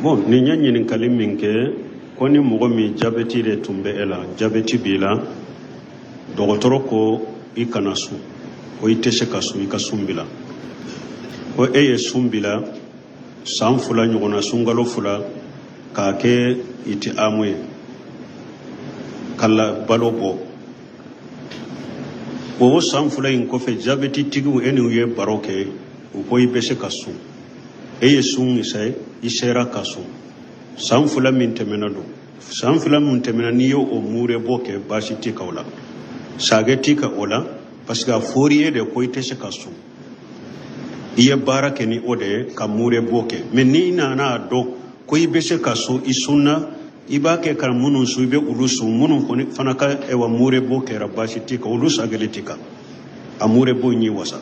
Bon, nin ye ɲininkali min kɛ ko ni mɔgɔ min jabɛti de tun bɛ e la, jabɛti b'i la, dɔgɔtɔrɔ ko i kana sun, ko i tɛ se ka sun, i ka sun bila, ko e ye sun bila san 2 ɲɔgɔnna, sunkalo 2, k'a kɛ i tɛ amu ye ka la balo bɔ. O san 2 in kɔfɛ, jabɛti tigiw e n'u ye baro kɛ, u ko i bɛ se ka sun, e ye sun kisɛ, i sera ka sun san 2 min tɛmɛna don, san 2 min tɛmɛna, n'i ye o muure bɔ kɛ, baasi t'i kan o la, sagɛ t'i kan o la, parce que a fɔr'i ye de ko i tɛ se ka sun, i ye baara kɛ ni o de ye ka muure bɔ kɛ. Mais n'i nana a dɔn ko i bɛ se ka sun, i sunna, i b'a kɛ ka minnu sun, i bɛ olu sun, minnu kɔni fana ka ɛwa muure bɔ kɛra, baasi t'i kan, olu sagɛli t'i kan, a muure bɔ in y'i wasa.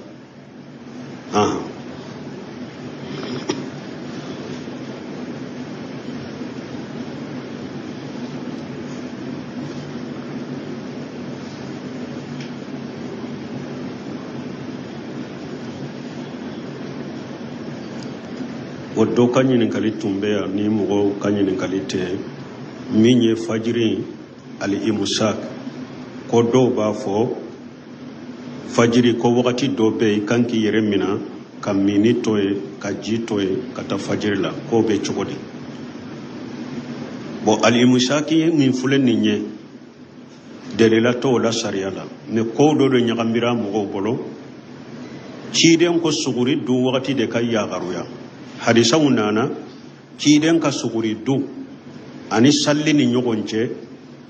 O dɔ ka ɲininkali tun bɛ yan, ni mɔgɔw ka ɲininkali tɛ, min ye fajiri al-imsak, ko dɔw b'a fɔ fajiri ko wagati dɔ bɛ yen i kan k'i yɛrɛ minɛ ka minni to yen, ka ji to yen, ka taa fajiri la, k'o bɛ cogo di? Bon, al-imsaki min filɛ nin ye, delila t'o la sariya la, mais kow dɔ de ɲagamira mɔgɔw bolo. Ciden ko suguri dun wagati de ka yagaruya, hadisaw nana ciden ka suguri dun ani salli ni ɲɔgɔn cɛ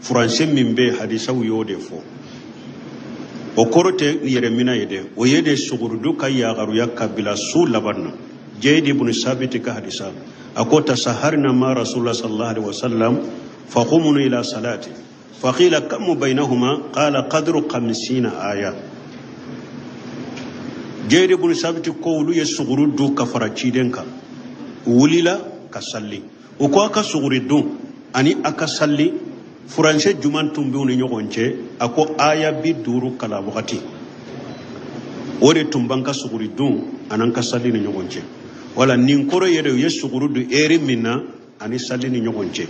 furancɛ min bɛ, hadisaw y'o de fɔ. O kɔrɔ tɛ yɛrɛminɛ ye dɛ, o ye de suguri dun ka yagaruya ka bila su laban na. Jayidi ibn Sabiti ka hadisa, a ko tasaharna ma rasulullah sallallahu alaihi wasallam faqumna ila salati faqila kam bainahuma qala qadru 50 aya. Jayidi ibn Sabiti ko olu ye suguri dun ka fara ciden kan, u wulila ka salli. U ko a ka suguri dun ani a ka salli furancɛ juman tun b'u ni ɲɔgɔn cɛ? A ko aya 50 kalan wagati, o de tun b'an ka suguri dun an'an ka salli ni ɲɔgɔn cɛ. Wala nin kɔrɔ yɛrɛ, u ye suguri dun eri min na ani salli ni ɲɔgɔn cɛ.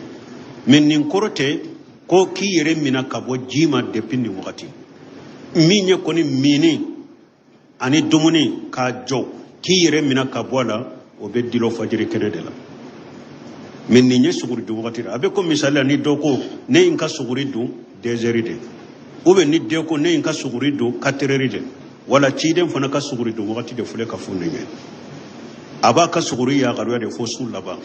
Mais nin kɔrɔ tɛ ko k'i yɛrɛ minɛ ka bɔ ji ma depuis nin wagati. Min ye kɔni minni ani dumuni k'a jɔ k'i yɛrɛ minɛ ka bɔ a la, o bɛ dilo fajiri kɛnɛ de la. Mais nin ye suguri dun wagati la. A bɛ ko misali la, ni dɔ ko ne ye n ka suguri dun 2 heures de, ou bien ni dɔ ko ne ye n ka suguri dun 4 heures de, wala ciden fana ka suguri dun wagati de filɛ ka fɔ nin ye. A b'a ka suguri yagaruya de fo su laban.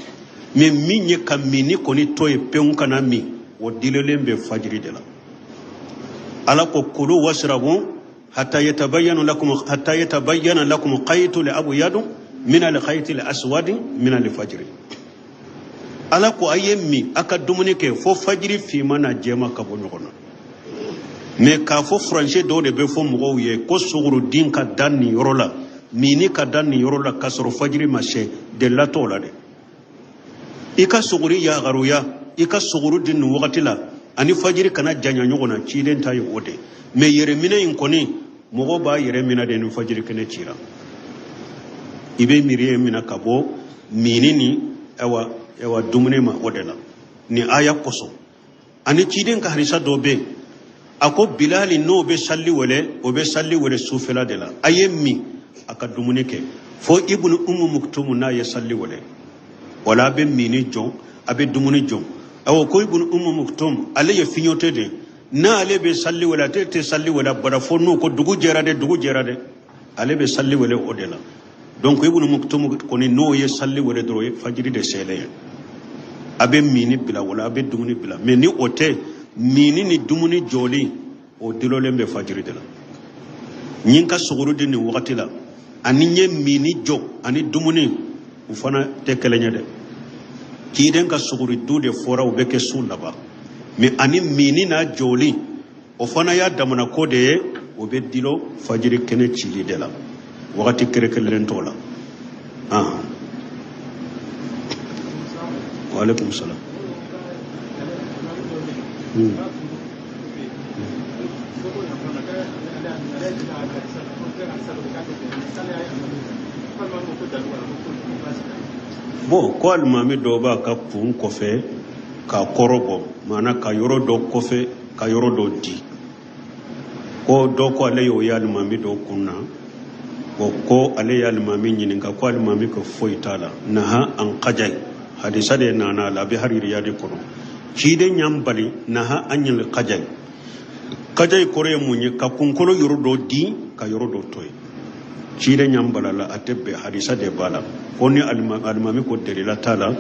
Mais min ye ka minni kɔni to yen pewu kana min, o dilolen bɛ fajiri de la. Ala ko kulu wasrabu hatta yatabayyana lakum, hatta yatabayyana lakum qaytul abyadu min al khaytil aswadi min al fajri. Ala ko a ye min, a ka dumuni kɛ fo fajiri finma na jɛma ka bɔ ɲɔgɔn na. Mais k'a fɔ furancɛ dɔw de bɛ fɔ mɔgɔw ye ko sugurudin ka dan nin yɔrɔ la, minni ka dan nin yɔrɔ la, k'a sɔrɔ fajiri ma se, delila t'o la dɛ. I ka suguri yagaruya, i ka suguru di nin wagati la ani fajiri kana janya ɲɔgɔn na, ciden ta ye o de. Mais yɛrɛminɛ in kɔni, mɔgɔ b'a yɛrɛ minɛ de ni fajiri kɛnɛ cira. I bɛ miiri minɛ ka bɔ minni ni ɛwa ɛwa dumuni ma o de la nin aya kosɔn. Ani ciden ka hadisa dɔ bɛ yen, a ko bilali n'o bɛ salli wele, o bɛ salli wele sufɛla de la, a ye min a ka dumuni kɛ fo ibnu umu muktumu n'a ye salli wele, wala a bɛ minni jɔ, a bɛ dumuni jɔ. Awɔ, ko ibnu umu muktum ale ye fiɲɔtɔ de ye, n'ale bɛ salli wele, a tɛ salli wele abada fo n'o ko dugu jɛra dɛ, dugu jɛra dɛ, ale bɛ salli wele o de la. Donc ibnu muktum kɔni n'o ye salli wele dɔrɔn, fajiri de selen ye, a bɛ minni bila wala a bɛ dumuni bila. Mais ni o tɛ, minni ni dumuni jɔlen o dilolen bɛ fajiri de la. N ye n ka suguru di nin wagati la ani n ye minni jɔ ani dumuni, u fana tɛ kelen ye dɛ. Ciden ka suguri dun de fɔra, u bɛ kɛ su laban. Mais ani minni n'a jɔlen, o fana y'a damana ko de ye, o bɛ dilo fajiri kɛnɛ cili de la, wagati kɛrɛnkɛrɛnlen t'o la. Wa alaikum salam. Bon, ko alimami dɔ b'a ka kun kɔfɛ k'a kɔrɔ bɔ, maana ka yɔrɔ dɔ kɔfɛ ka yɔrɔ dɔ di. Ko dɔ ko ale y'o ye alimami dɔ kun na. Bon, ko ale ye alimami ɲininka, ko alimami ko foyi t'a la. Naha an kajayi, hadisa de nana a la, a bɛ hari riyadi kɔnɔ. Ciden y'an bali naha an ɲil kajayi. Kajayi kɔrɔ ye mun ye? Ka kunkolo yɔrɔ dɔ di, ka yɔrɔ dɔ to yen. Ciden y'an bali a la, a tɛ bɛn, hadisa de b'a la. Ko ni alimami ko delila t'a la,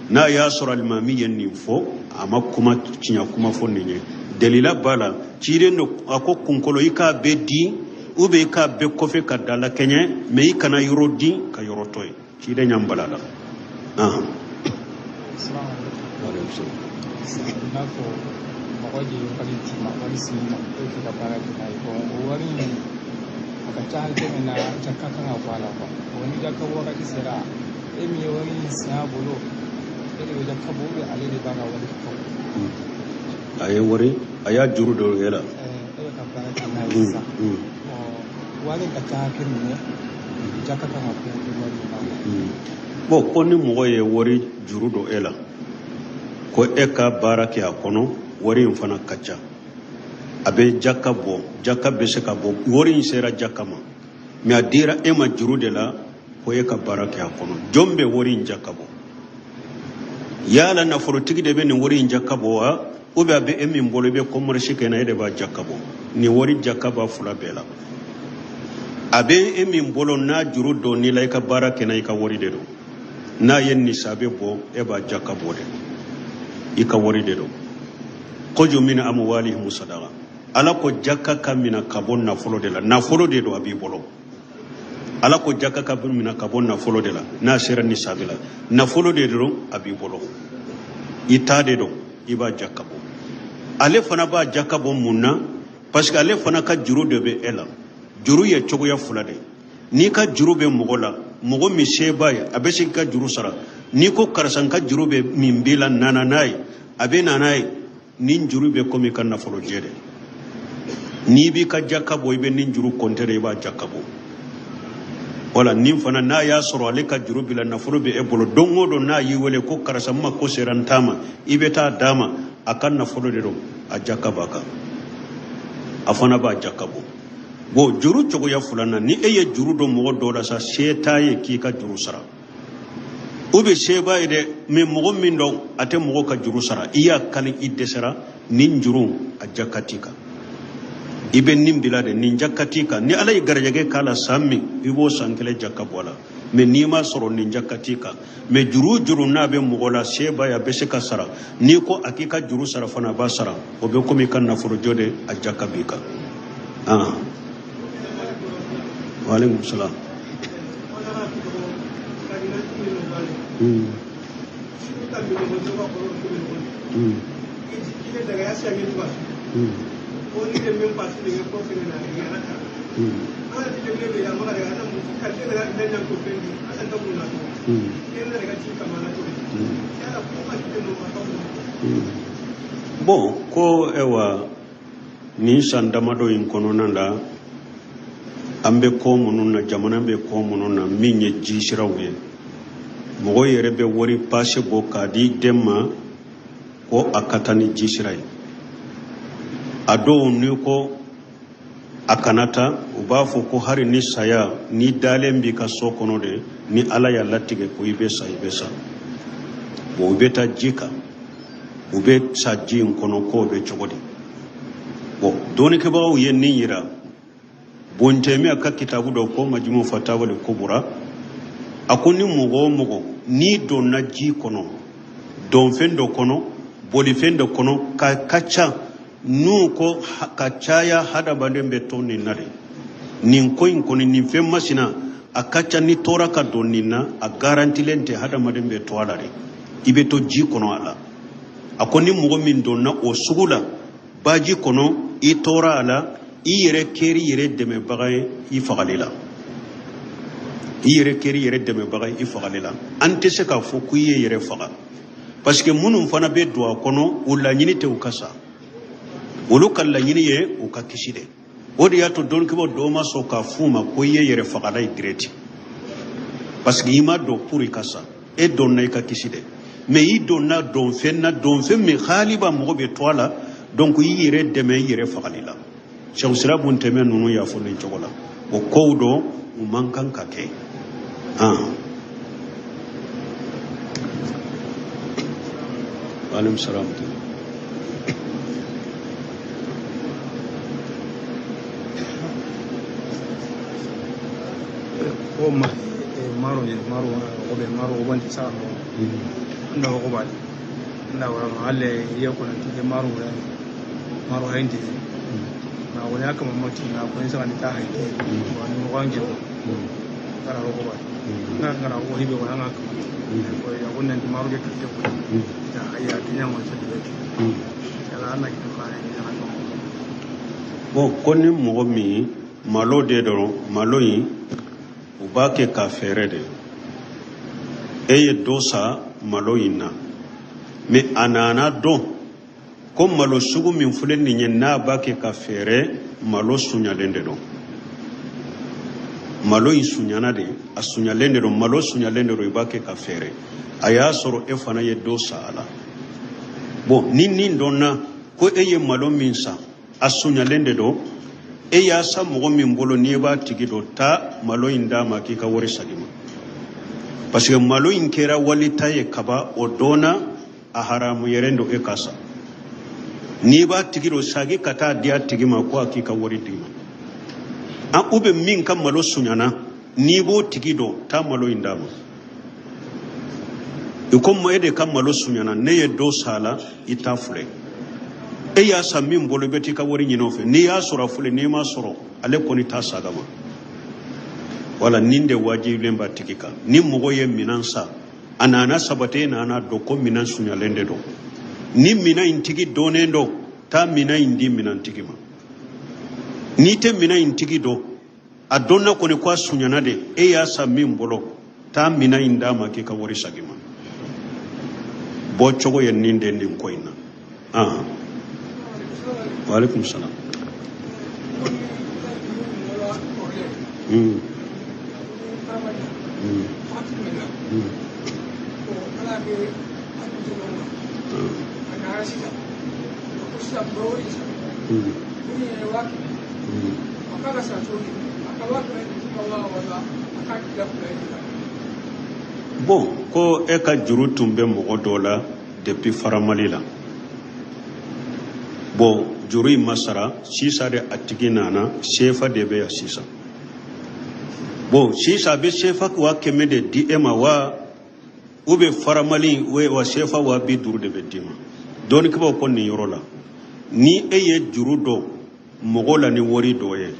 n'a y'a sɔrɔ alimami ye nin fɔ, a ma kuma tiɲɛ kuma fɔ nin ye, delila b'a la. Ciden don, a ko kunkolo i k'a bɛɛ di ou bien i k'a bɛɛ kɔfɛ ka dalakɛɲɛ, mais i kana yɔrɔ di ka yɔrɔ to yen. Ciden y'an bali a la. I n'a fɔ mɔgɔ de ye wari d'i ma, wari sini ma, e k'i ka baara kɛ n'a ye. Bon, o wari in a ka ca hakɛ min na, jaka kan ka bɔ a la quoi. Bon, ni jaka bɔ wagati sera, e min ye wari in sin a bolo, e de bɛ jaka bɔ ou bien ale de b'a ka wari bɔ? A ye wari, a y'a juru don e la. E bɛ ka baara kɛ n'a ye sisan. Wari ka ca hakɛ min ye, jaka kan ka bɔ o wari in na. Bon, ko ni mɔgɔ ye wari juru don e la ko e ka baara kɛ a kɔnɔ, wari in fana ka ca, a bɛ jaka bɔ, jaka bɛ se ka bɔ, wari in sera jaka ma, mais a dira e ma juru de la ko e ka baara kɛ a kɔnɔ, jɔn bɛ wari in jaka bɔ? Yala nafolotigi de bɛ nin wari in jaka bɔ wa, ou bien a bɛ e min bolo, i bɛ commerce kɛ n'a ye, e de b'a jaka bɔ? Nin wari jaka b'a fila bɛɛ la. A bɛ e min bolo n'a juru donn'i la i ka baara kɛ n'a i ka wari de don, n'a ye nisabi bɔ, e b'a jaka bɔ de, i ka wari de don. Kuzu min amuwalihim sadaka, Ala ko jaka ka mina ka bɔ nafolo de la, nafolo de don a b'i bolo. Ala ko jaka ka mina ka bɔ nafolo de la n'a sera nisabi la, nafolo de don a b'i bolo, i ta de don, i b'a jaka bɔ. Ale fana b'a jaka bɔ mun na? Parce que ale fana ka juru de bɛ e la. Juru ye cogoya fila de ye. N'i ka juru bɛ mɔgɔ la, mɔgɔ min se b'a ye, a bɛ se k'i ka juru sara, n'i ko karisa n ka juru bɛ min b'i la, nana n'a ye, a bɛ na n'a ye. Nin juru bɛ komi i ka nafolo jɛ de. N'i b'i ka jaka bɔ, i bɛ nin juru kɔnte de, i b'a jaka bɔ. Wala nin fana, n'a y'a sɔrɔ ale ka juru b'i la, nafolo bɛ e bolo, don o don n'a y'i wele ko karisa n mako sera n ta ma, i bɛ taa d'a ma, a ka nafolo de don, a jaka b'a kan, a fana b'a jaka bɔ. Bon, juru cogoya filanan, ni e ye juru don mɔgɔ dɔ la sa, se t'a ye k'i ka juru sara, ou bien se b'a ye dɛ, mais mɔgɔ min don a tɛ mɔgɔ ka juru sara, i y'a kali i dɛsɛra, nin juru a jaka t'i kan, i bɛ nin bila de, nin jaka t'i kan. Ni Ala ye garijɛgɛ k'a la san min, i b'o san kelen jaka bɔ a la, mais n'i ma sɔrɔ, nin jaka t'i kan. Mais juru juru n'a bɛ mɔgɔ la, se b'a ye, a bɛ se ka sara, n'i ko a k'i ka juru sara fana, a b'a sara, o bɛ komi i ka nafolo jɔ de, a jaka b'i kan. Waaleykum salaam. Bon, ko ewa nin san damadɔ in kɔnɔna la, an bɛ ko minnu na, jamana bɛ ko minnu na, min ye ji siraw ye, mɔgɔ yɛrɛ bɛ wari pase bɔ k'a di den ma ko a ka taa ni ji sira ye. A dɔw n'i ko a kana taa, u b'a fɔ ko hari ni saya n'i dalen b'i ka so kɔnɔ de, ni Ala y'a latigɛ ko i bɛ sa, i bɛ sa. Bon, u bɛ taa ji kan, u bɛ sa ji in kɔnɔ, k'o bɛ cogo di? Bon, dɔnnikɛbagaw ye nin yira. Bun Taymiya ka kitabu dɔ ko Majmu Fatawa le Kubura, a ko ni mɔgɔ o mɔgɔ n'i donna ji kɔnɔ, donfɛn dɔ kɔnɔ, bolifɛn dɔ kɔnɔ, ka ca n'u ko ka caya, hadamaden bɛ to nin na de, nin ko in kɔni, nin fɛn masina a ka ca, ni tora ka don nin na, a garantilen tɛ hadamaden bɛ to a la de, i bɛ to ji kɔnɔ a la. A ko ni mɔgɔ min donna o sugu la, baji kɔnɔ, i tora a la, i yɛrɛ kɛr'i yɛrɛ dɛmɛbaga ye i fagali la, i yɛrɛ kɛr'i yɛrɛ dɛmɛbaga ye i fagali la. An tɛ se k'a fɔ ko i ye yɛrɛ faga, parce que minnu fana bɛ don a kɔnɔ, o laɲini tɛ u ka sa, olu ka laɲini ye u ka kisi de. O de y'a to dɔnnikɛbaaw dɔw ma sɔn k'a f'u ma ko i ye yɛrɛ fagala ye direct, parce que i ma don pour i ka sa. E donna i ka kisi dɛ, mais i donna donfɛn na, donfɛn min haliba mɔgɔ bɛ to a la. Donc i yɛrɛ dɛmɛ i yɛrɛ fagali la. Cheikh Sira bun Tɛmɛ ninnu y'a fɔ nin cogo la. O kow dɔ u man kan ka kɛ. Aleykum salaam. Ko ma maro ye maro ko be maro ko banti sa no nda ko ba nda wala no alle ye ko nanti ke maro wala maro haindi na wala aka mamati na ko sa ni ta haindi wa ni mo wange kara ko ba na kara ko hibe wala ngaka ko ya ko nanti maro ke kite ko ta haya tinya mo sa de kala na ki ko ni na ko. Bon, ko ni mɔgɔ min malo de dɔrɔn, malo in u b'a kɛ k'a feere de, e ye dɔ san malo in na, mais a nana dɔn ko malo sugu min filɛ nin ye, n'a b'a kɛ ka feere, malo suɲalen de don. Malo in suɲana de, a suɲalen de don, malo suɲalen de don, i b'a kɛ ka feere. A y'a sɔrɔ e fana ye dɔ san a la. Bon, ni nin dɔnna ko e ye malo min san, a suɲalen de don, e y'a san mɔgɔ min bolo, n'i b'a tigi dɔn, taa malo in d'a ma k'i ka wari segin ma, parce que malo in kɛra walita ye kaba, o dɔnna, a haramu yɛrɛ don e ka san. N'i b'a tigi dɔn, sagi ka taa di a tigi ma ko a k'i ka wari d'i ma. An u bɛ min ka malo suɲana, n'i b'o tigi dɔn, taa malo in d'a ma. I ko e de ka malo suɲana, ne ye dɔ san a la, i t'a filɛ. E y'a san min bolo, i bɛ t'i ka wari ɲini o fɛ. N'i y'a sɔrɔ a filɛ, n'i m'a sɔrɔ, ale kɔni t'a saga ma. Wala nin de wajibilen b'a tigi kan. Ni mɔgɔ ye minan san, a nana sabati, e nana dɔn ko minan suɲalen de don, ni minan in tigi dɔnnen don, taa minan in di minan tigi ma. N'i tɛ minan in tigi dɔn, a dɔnna kɔni ko a suɲana de, e y'a san min bolo, taa minan in d'a ma k'i ka wari segin ma. Bɔ cogo ye nin de nin ko in na. Wa alaikum salam. Bon, ko e ka juru tun bɛ mɔgɔ dɔ la depuis faramali la. Bon, juru in ma sara, sisan de a tigi nana, sefa de bɛ yan sisan. Bon, sisan a bɛ sefa 100 000 de di e ma wa, u bɛ faramali wa sefa 50 000 de bɛ d'i ma. Dɔnnikɛbaaw ko nin yɔrɔ la, ni e ye juru dɔn mɔgɔ la ni wari dɔ ye,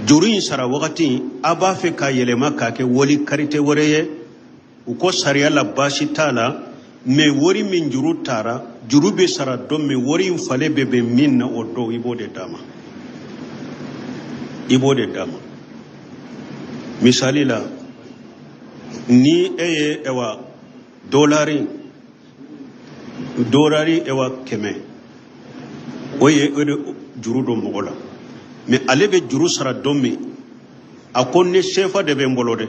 juru in sara wagati a b'a fɛ k'a yɛlɛma k'a kɛ wali karite wɛrɛ ye, u ko sariya la baasi t'a la, mais wari min juru taara, juru bɛ sara don min, wari in falen bɛ bɛn min na o don, i b'o de d'a ma, i b'o de d'a ma. Misali la, ni e ye ewa dolari ewa 100, o ye o de juru don mɔgɔ la, mais ale bɛ juru sara don min, a ko ne sefa de bɛ n bolo dɛ,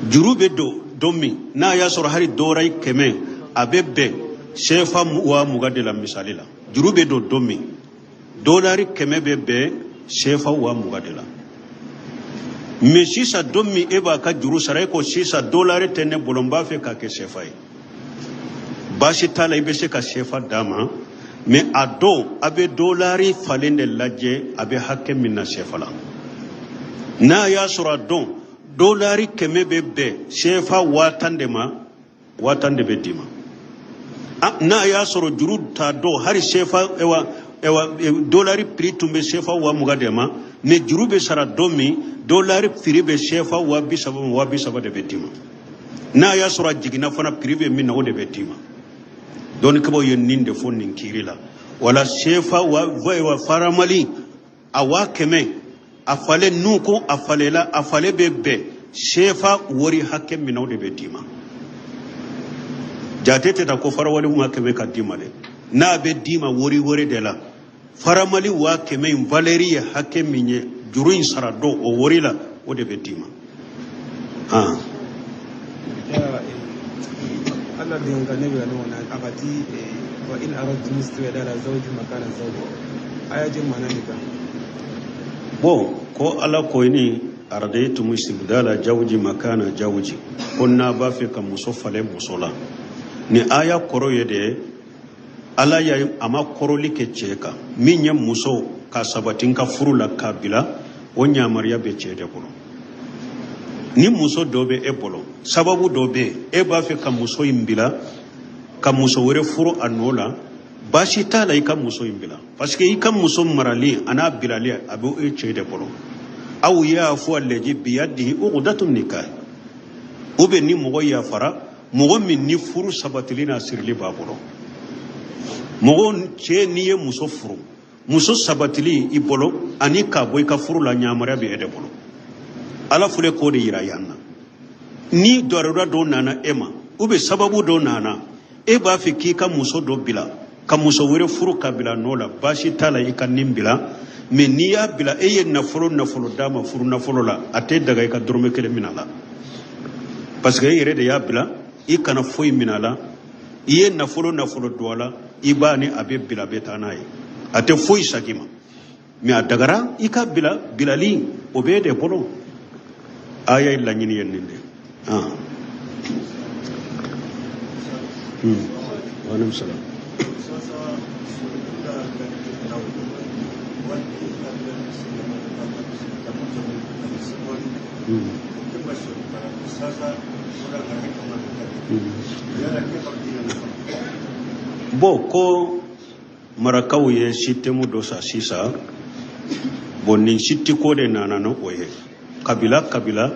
juru bɛ don don min, n'a y'a sɔrɔ hali dolari 100 a bɛ bɛn sefa 20 000 de la. Misali la, juru bɛ don don min, dolari 100 bɛ bɛn sefa 20 000 de la. Mais sisan don min e b'a ka juru sara, e ko sisan dolari tɛ ne bolo, n b'a fɛ k'a kɛ sefa ye, baasi t'a la, i bɛ se ka sefa d'a ma, mais a don a bɛ dolari falen de lajɛ a bɛ hakɛ min na sefa la. N'a y'a sɔrɔ a don dolari 100 bɛ bɛn sefa 10 000 de ma, 10 000 de bɛ d'i ma. N'a y'a sɔrɔ juru t'a dɔn hali sefa ewa dolari prix tun bɛ sefa 20 000 de ma, mais juru bɛ sara don min, dolari prix bɛ sefa 30 000 ma, 30 000 de bɛ d'i ma. N'a y'a sɔrɔ a jiginna fana, prix bɛ min na o de bɛ d'i ma. Dɔnnikɛbaaw ye nin de fɔ nin kiiri la. Wala sefa wa faramali a 100 000 a falen n'u ko a falela, a falen bɛ bɛn sefa wari hakɛ min na, o de bɛ d'i ma. Jate tɛ ta ko farawali 100 000 ka d'i ma dɛ, n'a bɛ d'i ma wari wari de la. Faramali 100 000 in valeur ye hakɛ min ye, juru in sara don o wari la, o de bɛ d'i ma. Fila den kan ne bɛ ka ɲɔgɔn na a ka di wa in aradtum istibdala zawji makana zawji aya je mana nin kan. Bon, ko Ala ko in aradtum istibdala zawji makana zawji, ko n'a b'a fɛ ka muso falen muso la, ni aya kɔrɔ ye de Ala ya a ma kɔrɔli kɛ cɛ kan min ye muso ka sabati n ka furu la k'a bila, o yamaruya bɛ cɛ de bolo. Ni muso dɔ bɛ e bolo, sababu dɔ bɛ yen, e b'a fɛ ka muso in bila ka muso wɛrɛ furu a nɔ la, baasi t'a la i ka muso in bila, parce que i ka muso marali a n'a bilali a bɛ e cɛ de bolo. Aw y'a fɔ allazi biyadihi uqdatun nikah, ou bien ni mɔgɔ yafara mɔgɔ min ni furu sabatili n'a sirili b'a bolo. Mɔgɔ cɛ n'i ye muso furu, muso sabatili i bolo ani k'a bɔ i ka furu la, yamaruya bɛ e de bolo. Ala filɛ k'o de yira yan na. Ni darura dɔ nana e ma, ou bien sababu dɔ nana, e b'a fɛ k'i ka muso dɔ bila ka muso wɛrɛ furu ka bila nɔ la, baasi t'a la i ka nin bila. Mais n'i y'a bila, e ye nafolo nafolo d'a ma furu nafolo la, a tɛ daga i ka dɔrɔmɛ kelen minɛ a la, parce que e yɛrɛ de y'a bila, i kana foyi minɛ a la. I ye nafolo nafolo don a la, i b'a ni a bɛ bila, a bɛ taa n'a ye, a tɛ foyi segin ma. Mais a dagara i ka bila, bilali o b'e de bolo. Aya ye laɲini ye nin de. Ah. Wa alaikum salam. Bon, ko marakaw ye système dɔ sa sisan. Bon, nin sitiko de nana n'o ye. Kabila kabila,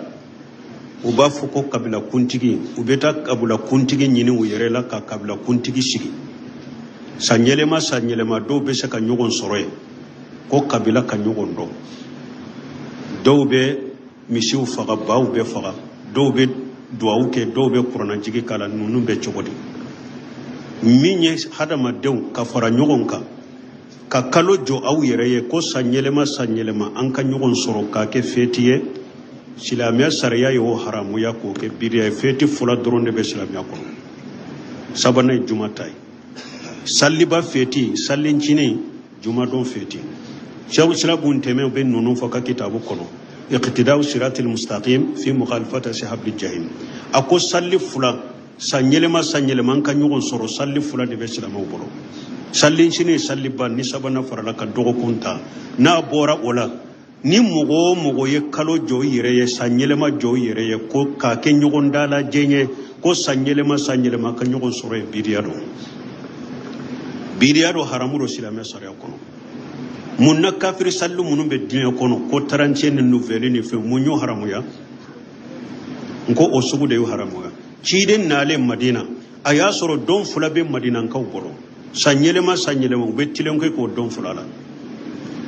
u b'a fɔ ko kabila kuntigi, u bɛ taa kabila kuntigi ɲini u yɛrɛ la ka kabila kuntigi sigi. San yɛlɛma san yɛlɛma, dɔw bɛ se ka ɲɔgɔn sɔrɔ yen ko kabila ka ɲɔgɔn dɔn. Dɔw bɛ misiw faga, baw bɛ faga, dɔw bɛ duwawu kɛ, dɔw bɛ kuranajigi k'a la. Ninnu bɛ cogo di? Min ye hadamadenw ka fara ɲɔgɔn kan ka kalo jɔ aw yɛrɛ ye ko san yɛlɛma san yɛlɛma an ka ɲɔgɔn sɔrɔ k'a kɛ feti ye, silamɛya sariya ye o haramuya k'o kɛ biriya ye. Feti fila dɔrɔn de bɛ silamɛya kɔnɔ, sabanan ye juma ta ye, saliba feti, salincinin, jumadon feti. Cheikh Islam bun Taymiya bɛ ninnu fɔ ka kitabu kɔnɔ, Iqtidau Siratil Mustaqim fi mukhalafati ashabil jahim. A ko sali fila, san yɛlɛma san yɛlɛma an ka ɲɔgɔn sɔrɔ, sali fila de bɛ silamɛw bolo, salincinin, saliba ni sabanan farala ka dɔgɔkun ta. N'a bɔra o la, ni mɔgɔ o mɔgɔ ye kalo jɔ i yɛrɛ ye, san yɛlɛma jɔ i yɛrɛ ye, ko k'a kɛ ɲɔgɔn dalajɛ ye, ko san yɛlɛma san yɛlɛma ka ɲɔgɔn sɔrɔ ye, biriya don, biriya don, haramu don silamɛ sariya kɔnɔ. Mun na kafiri sali minnu bɛ diɲɛ kɔnɔ ko 31 ni nouvelle ni fɛn, mun y'o haramuya? N ko o sugu de y'o haramuya. Ciden nalen Madina, a y'a sɔrɔ don fila bɛ Madinakaw bolo, san yɛlɛma san yɛlɛma u bɛ tilen kɛ k'o don fila la.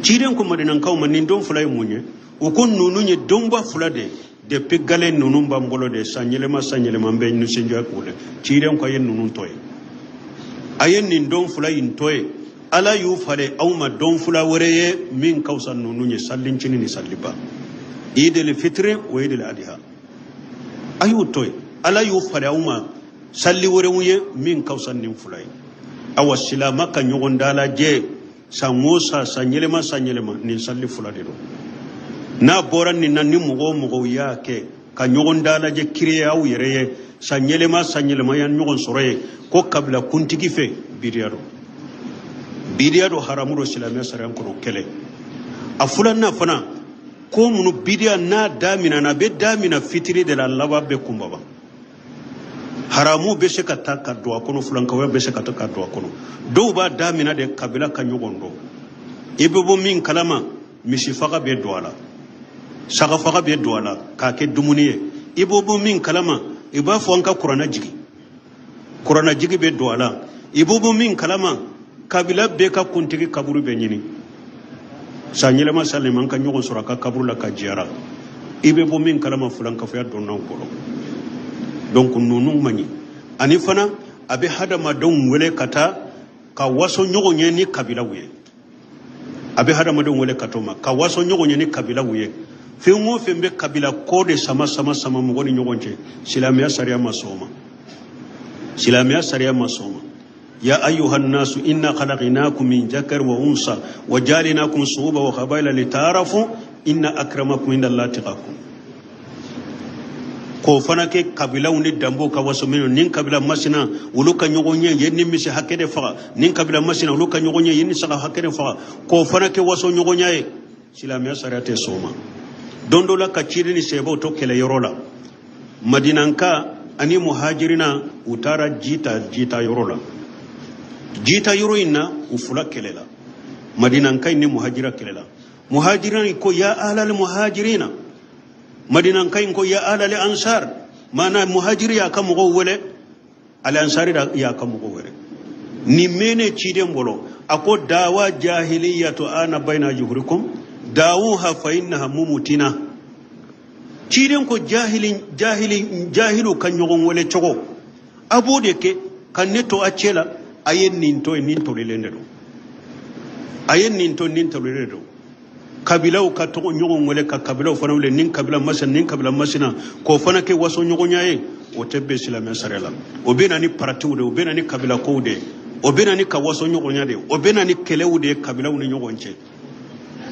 Ciden ko Madinakaw ma, nin don fila ye mun ye? U ko ninnu ye donba fila de ye, depuis gale ninnu b'an bolo de, san yɛlɛma san yɛlɛma an bɛ nisɔndiya k'o la. Ciden ko a ye ninnu tɔ ye, a ye nin don fila in tɔ ye, Ala y'u falen aw ma don fila wɛrɛ ye min ka fisa ninnu ye, salincinin ni saliba, idil fitiri o idil adiha, a y'u to yen. Ala y'u falen aw ma sali wɛrɛw ye min ka fisa nin fila ye. Awa silama ka ɲɔgɔn dalajɛ san o san, san yɛlɛma san yɛlɛma, nin sali fila de don. N'a bɔra nin na, ni mɔgɔ o mɔgɔw y'a kɛ ka ɲɔgɔn dalajɛ créer aw yɛrɛ ye san yɛlɛma san yɛlɛma yan ɲɔgɔn sɔrɔ ye ko kabila kuntigi fɛ, biriya don, biriya don, haramu don silamɛ sariya kɔnɔ kɛlɛ. A filanan fana, ko minnu biriya n'a daminɛna, a bɛ damina fitiri de la, laban bɛ kunbaba. Haramu bɛ se ka taa ka don a kɔnɔ, filankawya bɛ se ka taa ka don a kɔnɔ. Dɔw b'a damina de kabila ka ɲɔgɔn dɔn. I bɛ bɔ min kalama, misi faga bɛ don a la, saga faga bɛ don a la k'a kɛ dumuni ye. I bɛ bɔ min kalama, i b'a fɔ an ka kuranɛ jigin, kuranɛ jigi bɛ don a la. I bɛ bɔ min kalama, kabila bɛɛ ka kuntigi kaburu bɛ ɲini, san yɛlɛma san yɛlɛma an ka ɲɔgɔn sɔrɔ a ka kaburu la ka jiyara. I bɛ bɔ min kalama, filankafoya donna u bolo. Donc ninnu man ɲi. Ani fana a bɛ hadamadenw wele ka taa ka waso ɲɔgɔn ye ni kabilaw ye, a bɛ hadamadenw wele ka t'o ma ka waso ɲɔgɔn ye ni kabilaw ye. Fɛn o fɛn bɛ kabila ko de sama sama sama mɔgɔ ni ɲɔgɔn cɛ, silamɛya sariya ma sɔn o ma. Silamɛya sariya ma sɔn ma. Ya ayuha nnasu inna khalaqnakum min jakar wa unsa wa jalinakum suuba wa qabaila litaarafu inna akramakum inda allahi atqakum. K'o fana kɛ kabilaw ni danbew ka waso minnu nin kabila masina olu ka ɲɔgɔn ye yen ni misi hakɛ de faga, nin kabila masina olu ka ɲɔgɔn ye yen ni saga hakɛ de faga, k'o fana kɛ waso ɲɔgɔnya ye. Silamɛya sariya tɛ sɔn o ma. Don dɔ la ka ciden ni sahabaw to kɛlɛyɔrɔ la, Madinanka ani muhajirina u taara ji ta jita yɔrɔ la. Jita yɔrɔ in na u fila kɛlɛla, Madinanka ni muhajira kɛlɛla. Muhajirina ko ya ahlal muhajirina, Madinanka in ko ya ahlal ansar. Maana muhajiri y'a ka mɔgɔw wele, al ansari y'a ka mɔgɔw wele. Nin mɛnne ciden bolo, a ko dawa jahiliyatu ana bayna juhurikum dawuha fa innaha mumutina. Ciden ko jahili jahili jahilu ka ɲɔgɔn wele cogo a b'o de kɛ ka ne to a cɛ la. A ye nin to yen, nin tolilen de don. A ye nin to, nin tolilen de don. Kabilaw ka tɔgɔ ɲɔgɔn wele ka kabilaw fana wele, nin kabila masina, nin kabila masina, k'o fana kɛ waso ɲɔgɔnya ye, o tɛ bɛn silamɛ sariya la. O bɛ na ni paratiw de, o bɛ na ni kabilakow de, o bɛ na ni ka waso ɲɔgɔnya de, o bɛ na ni kɛlɛw de ye kabilaw ni ɲɔgɔn cɛ.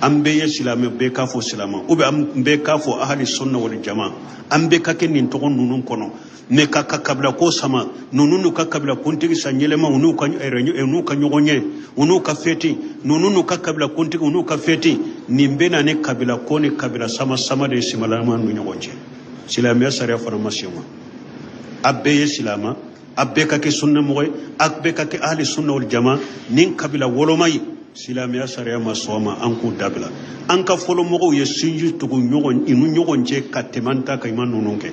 An bɛɛ ye silamɛ, bɛɛ k'a fɔ silamɛ, ou bien an bɛɛ k'a fɔ ahali sunna wal jama, an bɛɛ ka kɛ nin tɔgɔ ninnu kɔnɔ. Mais ka kabila ko sama, ninnu n'u ka kabila kuntigi san yɛlɛma, u n'u ka n'u ka ɲɔgɔn ye, u n'u ka fɛti, ninnu n'u ka kabila kuntigi, u n'u ka fɛti, nin bɛ na ni kabila ko ni kabila sama sama de ye silamɛw ni ɲɔgɔn cɛ. Silamɛya sariya fana ma sɔn ma. A bɛɛ ye silamɛ, a bɛɛ ka kɛ sunna mɔgɔ ye, a bɛɛ ka kɛ ahli sunna wal jama. Nin kabila woloma ye, silamɛya sariya ma sɔn ma, an k'u dabila. An ka fɔlɔ mɔgɔw ye sinji tugu ɲɔgɔn i ni ɲɔgɔn cɛ ka tɛmɛ an ta kan. I ma ninnu kɛ.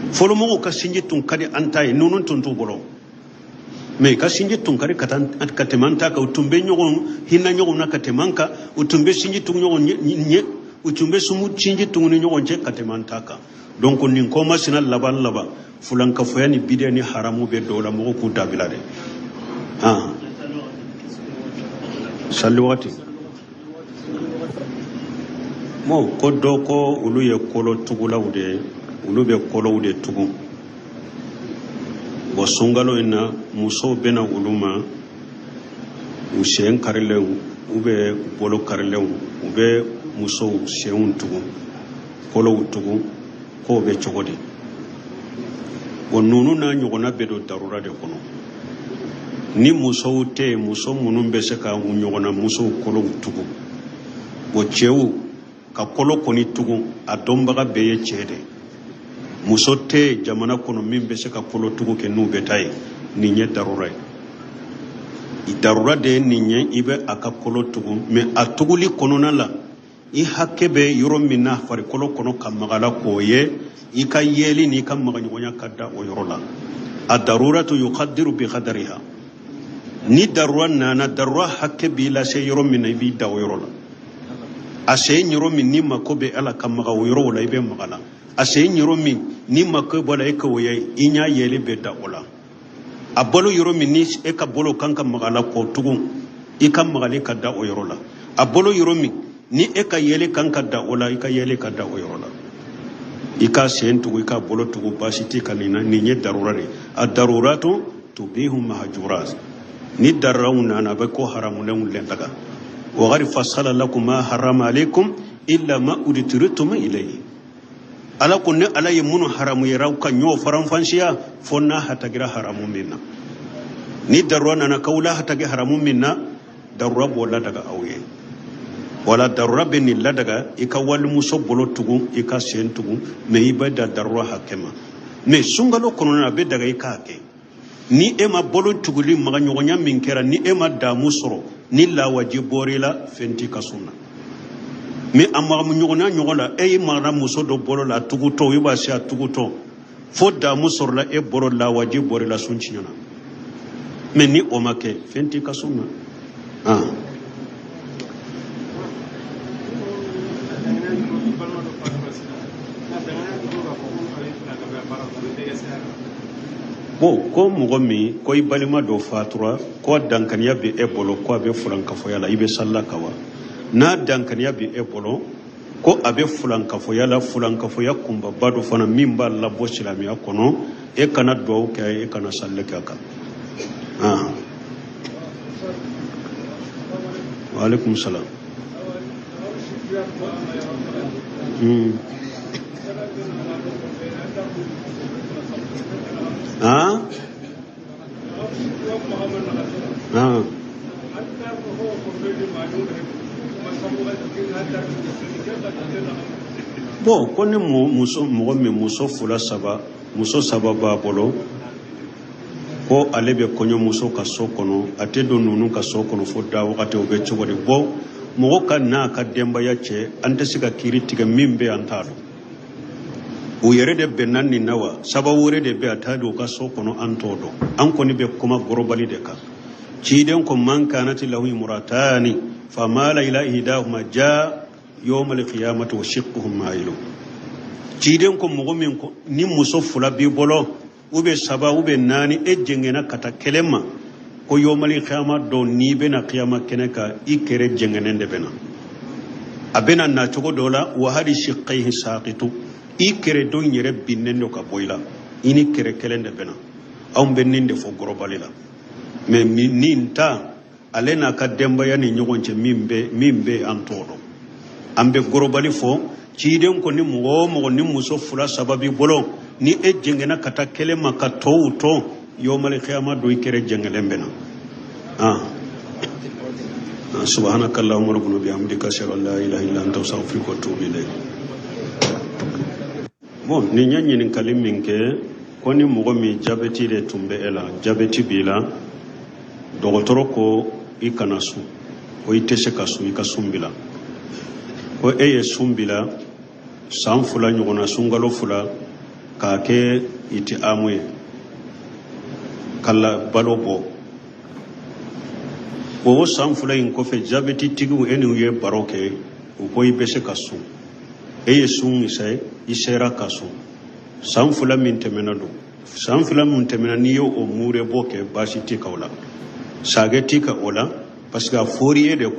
Fɔlɔ mɔgɔw ka sinji tun ka di an ta ye, ninnu tun t'u bolo, mais ka sinji tun ka di ka tɛmɛ an ta kan. U tun bɛ ɲɔgɔn hinɛ ɲɔgɔn na ka tɛmɛ an kan, u tun bɛ sinji tugu ɲɔgɔn ɲɛ, u tun bɛ sinji tugu ni ɲɔgɔn cɛ ka tɛmɛ an ta kan. Donc nin ko masina laban laban, fulankafoya ni bidiya ni haramu bɛ dɔw la, mɔgɔw k'u dabila dɛ. Ah, sali waati bon, ko dɔ ko olu ye kolo tugulaw de ye, olu bɛ kolow de tugu. Bon, sunkalo in na, musow bɛna olu ma, u sen karilenw u bɛ bolo karilenw, u bɛ musow senw tugu, kolow tugu, k'o bɛ cogo di? Bon, ninnu n'a ɲɔgɔnna bɛ don darura de kɔnɔ. Ni musow tɛ yen, muso minnu bɛ se ka u ɲɔgɔnna musow kolow tugu, bon, cɛw ka kolo kɔni tugu, a dɔnbaga bɛɛ ye cɛ de. Muso tɛ yen jamana kɔnɔ min bɛ se ka kolo tugu kɛ n'u bɛ taa yen. Nin ye darura ye, darura de ye nin ye. I bɛ a ka kolo tugu, mais a tuguli kɔnɔna la, i hakɛ bɛ yɔrɔ min na farikolo kɔnɔ ka maga la, k'o ye i ka yeli n'i ka magaɲɔgɔnya ka da o yɔrɔ la. A daruratu yuqaddiru bi qadariha. Ni darura nana, darura hakɛ b'i lase yɔrɔ min na, i b'i da o yɔrɔ la. A sen yɔrɔ min n'i mako bɛ ala ka maga o yɔrɔ la, i bɛ maga la. A sen yɔrɔ min n'i mako bɔ la, e k'o ye, i ɲɛ yeli bɛ da o la. A bolo yɔrɔ min ni e ka bolo kan ka maga la k'o tugun, i ka magali ka da o yɔrɔ la. A bolo yɔrɔ min ni e ka yeli kan ka da o la, i ka yeli ka da o yɔrɔ la. I ka sen tugu, i ka bolo tugu, baasi t'i kan nin na. Nin ye darura de ye. A daruratu tubihu mahjurat. Ni daruraw nana, a bɛ ko haramulenw lɛndaga. Wa qad fassala lakum ma harrama alaykum illa ma udturitum ilayhi. Ala ko ne Ala ye minnu haramuyara aw kan, y'o faranfansiya, fo n'a hatagira haramu min na. Ni darura nana k'aw la hatagi haramu min na, darura b'o ladaga aw ye. Wala darura bɛ nin ladaga, i ka walimuso bolo tugu, i ka sen tugu, mais i bɛ da darura hakɛ ma. Mais sunkalo kɔnɔna na, a bɛ daga i k'a kɛ. Ni e ma bolo tuguli magaɲɔgɔnya min kɛra, ni e ma damu sɔrɔ, ni lawaji bɔr'i la, fɛn t'i ka sun na. Mais a magaɲɔgɔnya ɲɔgɔn la, e y'i magara muso dɔ bolo la, a tugutɔ, i b'a se a tugutɔ fo damu sɔrɔla e bolo, lawaji bɔr'i la, sun tiɲɛna. Mais ni o ma kɛ, fɛn t'i ka sun na. Ah. Bon, ko mɔgɔ min ko i balima dɔ fatura, ko dankaniya bɛ e bolo ko a bɛ furankafoya la, i bɛ salila ka wa? N'a dankaniya bɛ e bolo, Ko a bɛ fulankafoya la, fulankafoya kunbaba dɔ fana min b'a labɔ silamɛya kɔnɔ. E kana duwawu kɛ, e kana salli kɛ a kan. Wa alaikum salam. Ah ah bon, ko ni muso, mɔgɔ min muso fila saba, muso saba b'a bolo, ko ale bɛ kɔɲɔmuso ka so kɔnɔ, a tɛ don ninnu ka so kɔnɔ fo da wagati, o bɛ cogo di? Bon, mɔgɔ ka n'a ka denbaya cɛ, an tɛ se ka kiiri tigɛ. Min bɛ, an t'a dɔn. U yɛrɛ de bɛnna nin na wa, sababu wɛrɛ de bɛ a t'a don u ka so kɔnɔ, an t'o dɔn. An kɔni bɛ kuma gorobali de kan. Ciden ko man kanati lahu imratani famala ila ihdahuma jaa yawmal qiyamati wa shiqquhu mailu. Ciden ko mɔgɔ min ko ni muso fila b'i bolo, u bɛ saba, u bɛ naani, e jɛngɛnna ka taa kelen ma, ko yawmal qiyama don, n'i bɛna qiyama kɛnɛ kan, i kɛrɛ jɛngɛnen de bɛ na. A bɛna na cogo dɔ la, wa hali shiqqaihi saqitu, i kɛrɛ dɔ in yɛrɛ binnen don ka bɔ i la, i ni kɛrɛ kelen de bɛ na. Anw bɛ nin de fɔ gorobali la. Mais nin ta, ale n'a ka denbaya ni ɲɔgɔn cɛ, min bɛ, an t'o dɔn. An bɛ gorobali fɔ. Ciden ko ni mɔgɔ o mɔgɔ ni muso fila saba b'i bolo, ni e jɛngɛnna ka taa kelen ma ka tɔw to, yawmal qiyama don, i kɛrɛ jɛngɛlen bɛ na. Ah, subhanaka allahumma rabbana bihamdika, ashhadu an la ilaha illa anta, astaghfiruka wa atubu ilayk. Bon, nin ye ɲininkali min kɛ, ko ni mɔgɔ min jabɛti de tun bɛ e la, jabɛti b'i la, dɔgɔtɔrɔ ko i kana sun, ko i tɛ se ka sun, i ka sun bila, ko e ye sun bila san 2 ɲɔgɔnna, sunkalo 2, k'a kɛ i tɛ amu ye ka la balo bɔ. O san 2 in kɔfɛ, jabɛti tigiw, e n'u ye baro kɛ, u ko i bɛ se ka sun, e ye sun kisɛ, i sera ka sun. San 2 min tɛmɛna don, san 2 min tɛmɛna, n'i ye o muure bɔ kɛ, baasi tɛ ka o la, sagɛ tɛ ka o la, parce que a fɔr'i ye de ko